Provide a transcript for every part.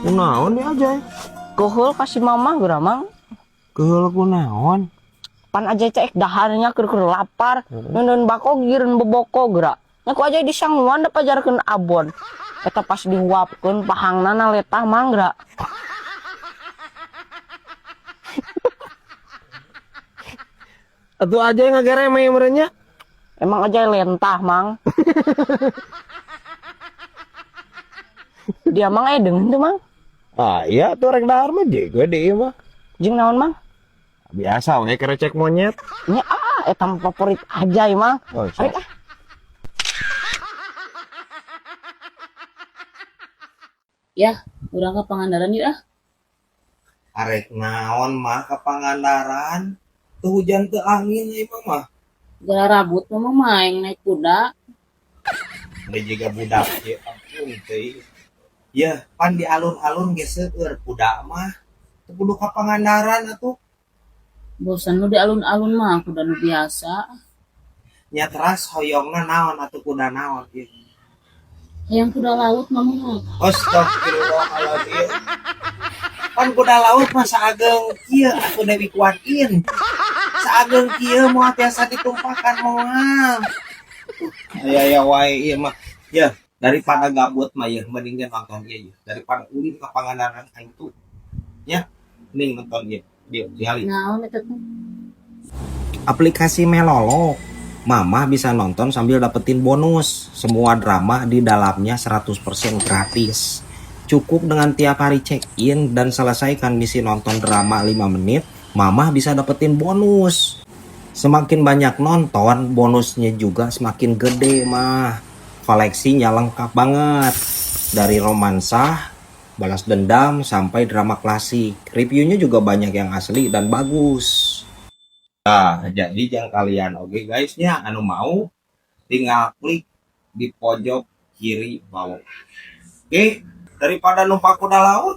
Kunaon ya Ajay? Keheul ka si mama geura, Mang. Keheul kunaon? Pan Ajay cek daharnya keur keur lapar. Ngeundeun bako gigireun boboko geura. Nya ku Ajay disanguan da pajarkeun abon. Eta pas dihuapkeun pahangna na letah, Mang, geura. Atuh Ajay ngagereme meureun nya. Emang Ajay lentah, Mang. Dia Mang aya deungeun teu, Mang? Ah iya tuh rek dahar mah jeung we deui mah. Jeung naon, Mang? Biasa we kerecek monyet. Nya ah eta mah favorit Ajay, Mang. Oh, Arek ah. Yah, urang ka Pangandaran yuk ah. Arek naon mah ka Pangandaran? Teu hujan teu angin ieu mah. Gara rabut mah maeng naik kuda. Ada juga budak ya ampun teuing. Yeuh, pan di alun-alun ge seueur kuda mah. Teu kudu ka Pangandaran atuh. Bosan nu di alun-alun mah kuda nu biasa. Nya teras hoyongna naon atuh kuda naon ieu? Hayang kuda laut mah mah. Astagfirullahaladzim. Pan kuda laut mah saageng kieu atuh Dewi Kwan In. Saageng kieu moal tiasa ditumpakan moal. Aya aya wae ieu mah. Yeuh, daripada gabut mah yeuh mending ge nonton ieu yeuh. Daripada ulin ka Pangandaran aing tuh. Nya, mending nonton ieu. Dieu diali. Naon eta teh? Aplikasi Melolo. Mama bisa nonton sambil dapetin bonus. Semua drama di dalamnya 100% gratis. Cukup dengan tiap hari check-in dan selesaikan misi nonton drama 5 menit, Mama bisa dapetin bonus. Semakin banyak nonton, bonusnya juga semakin gede mah. Koleksinya lengkap banget. Dari romansa, balas dendam, sampai drama klasik. Reviewnya juga banyak yang asli dan bagus. Nah, jadi jangan kalian oke guys nya anu mau tinggal klik di pojok kiri bawah. Oke, daripada numpak kuda laut.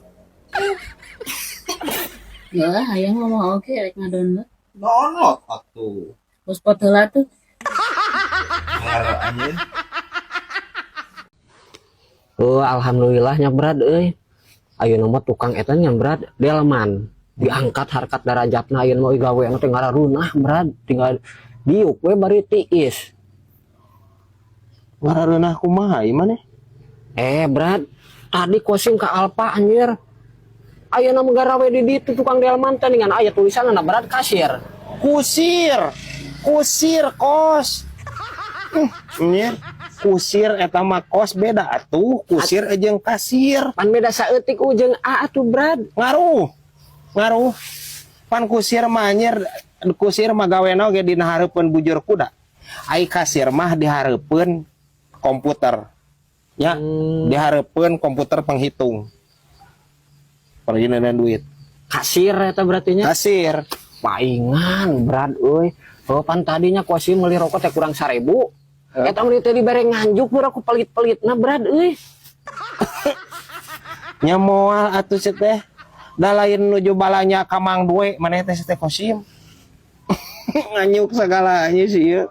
Ya hayang mah oke rek ngadownload. Download atuh. Hotspot heula tuh. Aja. Oh, alhamdulillah nya Brad euy. Ayeuna mah tukang eta nya Brad delman. Diangkat harkat darajatna ayeuna mah gawe anu teh ngarareunah Brad, tinggal diuk we bari tiis. Ngarareunah kumaha ieu maneh? Brad, tadi kosim ka Alfa anjir. Ayeuna mah garawe di ditu tukang delman teh dengan aya tulisanna Brad kasir. Kusir. Kusir kos. Anjir. Kusir eta mah kos beda atuh, kusir jeung kasir. Pan beda saeutik u jeung a atuh Brad. Ngaruh. Ngaruh. Pan kusir mah anjir, kusir mah gawena oge dina hareupeun bujur kuda. Ai kasir mah dihareupeun komputer. Ya, dihareupeun komputer penghitung. Pergineun duit. Kasir eta berarti nya? Kasir. Paingan Brad euy. Oh, pan tadinya kosim meuli rokok teh kurang 1000. Eta meuli teh dibere nganjuk meureun ku pelit-pelitna Brad euy. Nya moal atuh sia teh. Da lain nuju balanya ka Mang Due maneh teh teh kosim. Nganyuk segala nya sih ieu.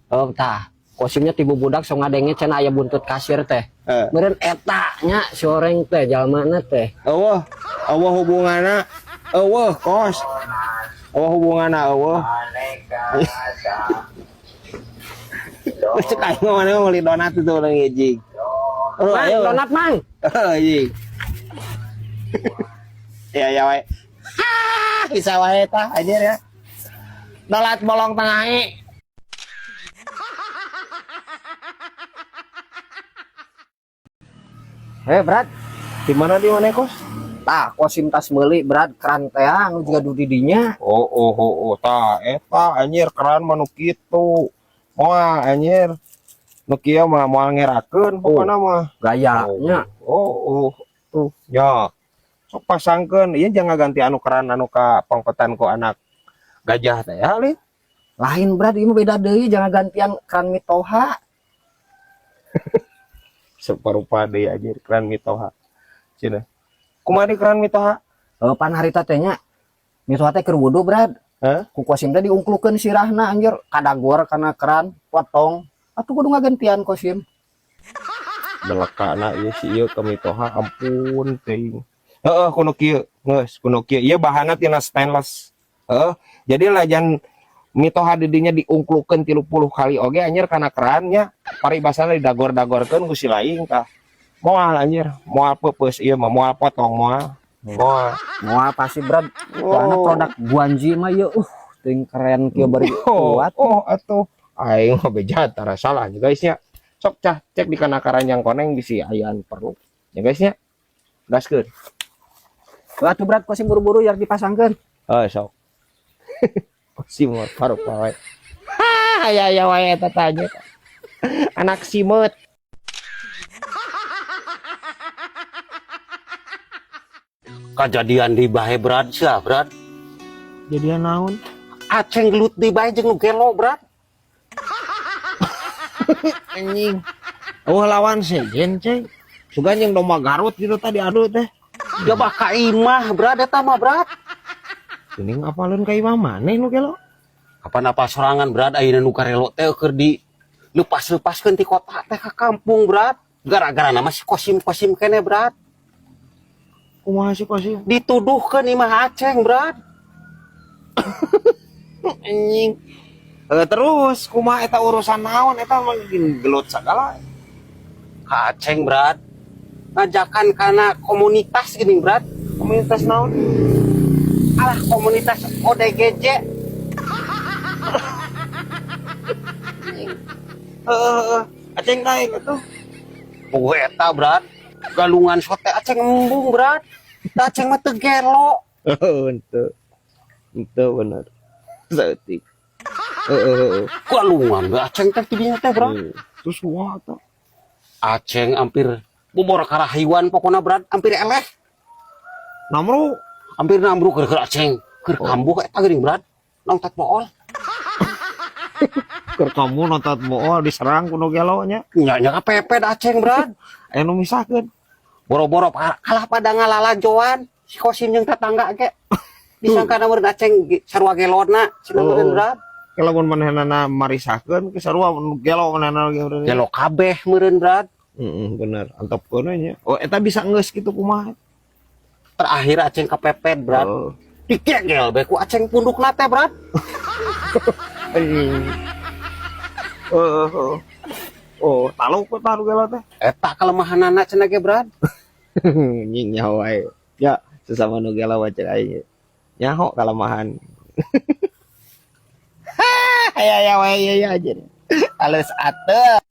Oh tah, kosimnya tibu budak sok ngadenge cenah aya buntut kasir teh. Meureun eta nya si oreng teh jalmana teh. Eueuh, eueuh hubunganna. Eueuh kos. Eueuh hubunganna eueuh. Cek aing mah maneh meuli donat itu urang hiji. Oh, Mang, ayo. donat Mang. Oh, hiji. Ya ya wae. Ah, bisa wae tah anjir ya. Donat bolong tengah e. Brad. Di mana di mana kos? Tah, kosim tas meuli Brad keran teh anu juga du di dinya. Oh, oh, oh, oh, tah eta anjir keran mah nu kitu. Moal anjir. Nu kieu mah moal ngerakeun pokona mah. Gayanya. Oh, oh, tuh nya. Sok pasangkeun, ieu jangan ganti anu keran anu ka pangpetan ku anak gajah teh ya, Lin. Lain Brad, ieu mah beda deui, jangan gantian keran mitoha. Separupa deui anjir keran mitoha. Cenah. Kumaha di keran mitoha? Pan harita teh nya. Mitoha teh keur wudu, Brad. Hah? Ku kosim teh diungklukeun sirahna anjir, kadagor kana keran, potong. Atuh kudu ngagantian kosim. Delekana ieu si ieu ka mitoha, ampun teuing. Heeh, kuno kieu. Geus, kuno kieu. Ieu bahanna tina stainless. Heeh. Jadi lajan mitoha di dinya diungklukeun 30 kali oge anjir kana kerannya, paribasana didagor-dagorkeun ku si laing tah. Moal anjir, moal peupeus ieu mah, moal potong moal. Moal. Moal pasti, Brad. Soalnya produk Guanji mah ieu ting keren kieu bari Oh, kuat. oh atuh aing mah beja tara salah nya guys nya. Sok cah cek di kana karanjang koneng bisi aya anu perlu. Ya guys nya. Gaskeun. Atuh, Brad, kosing buru-buru ya dipasangkeun. Oh, sok. Simut paruh wae. Ha, aya aya wae eta tanya. Anak simut. Kejadian di bae, Brad, sia, Brad. Jadian naon? Aceng gelut di bae jeung nu gelo, Brad. Anjing. Oh, lawan sejen, ceng. Sugan jeung domba Garut gitu tadi adu teh. Ya bah ka imah, Brad, eta mah, Brad. Geuning apaleun ka imah maneh nu gelo? Kapan apa sorangan, Brad, ayeuna nu karelo teh keur di lepas-lepaskeun ti kota teh ka kampung, Brad. Gara-gara nama si Kosim-Kosim kene, Brad. Kumaha sih Kosim? Dituduhkeun imah Aceng, Brad. Anjing. Terus kumaha eta urusan naon eta mah gelut sagala? Ka Aceng, Brad. Ngajakan kana komunitas gini, Brad. Komunitas naon? Alah, komunitas ODGJ. Heeh, heeh. Aceng daek atuh. Puguh eta, Brad. Galungan sote Aceng embung, Brad. Da Aceng mah teu gelo. Heeh, henteu. Henteu bener. Saeutik. Heeh, heeh. Galungan we Aceng teh tidinya teh, Brad. Terus kumaha atuh? Aceng hampir bobor karahayuan pokona, Brad, hampir eleh. Namru. Hampir namru keur Aceng. Keur kambuh eta geuning, Brad. Nongtot mool. Keur kamu nonton mool diserang ku nu gelo nya. Nya nya kapepet Aceng, Brad. Aya nu misahkeun. Boro-boro kalah pada ngalalajoan si Kosim jeung tetangga ge. Disangka meureun Aceng sarua gelona cenah meureun, Brad. Kalau mun manehna marisahkeun ke sarua nu gelo manehna ge meureun. Gelo kabeh meureun, Brad. Heeh, bener. Antepkeun we nya. Oh, eta bisa geus kitu kumaha? Terakhir Aceng kepepet, Brad. Oh. Dikegel bae ku Aceng pundukna teh, Brad. Anjing. Heeh, heeh. Oh, taluk ku taruh gelo teh. Eta kelemahanana cenah ge, Brad. Anjing nyaho wae. Ya, sesama nu gelo wae cek aing. Nyaho kalemahan. Aya aya wae ya aja. Halus atuh.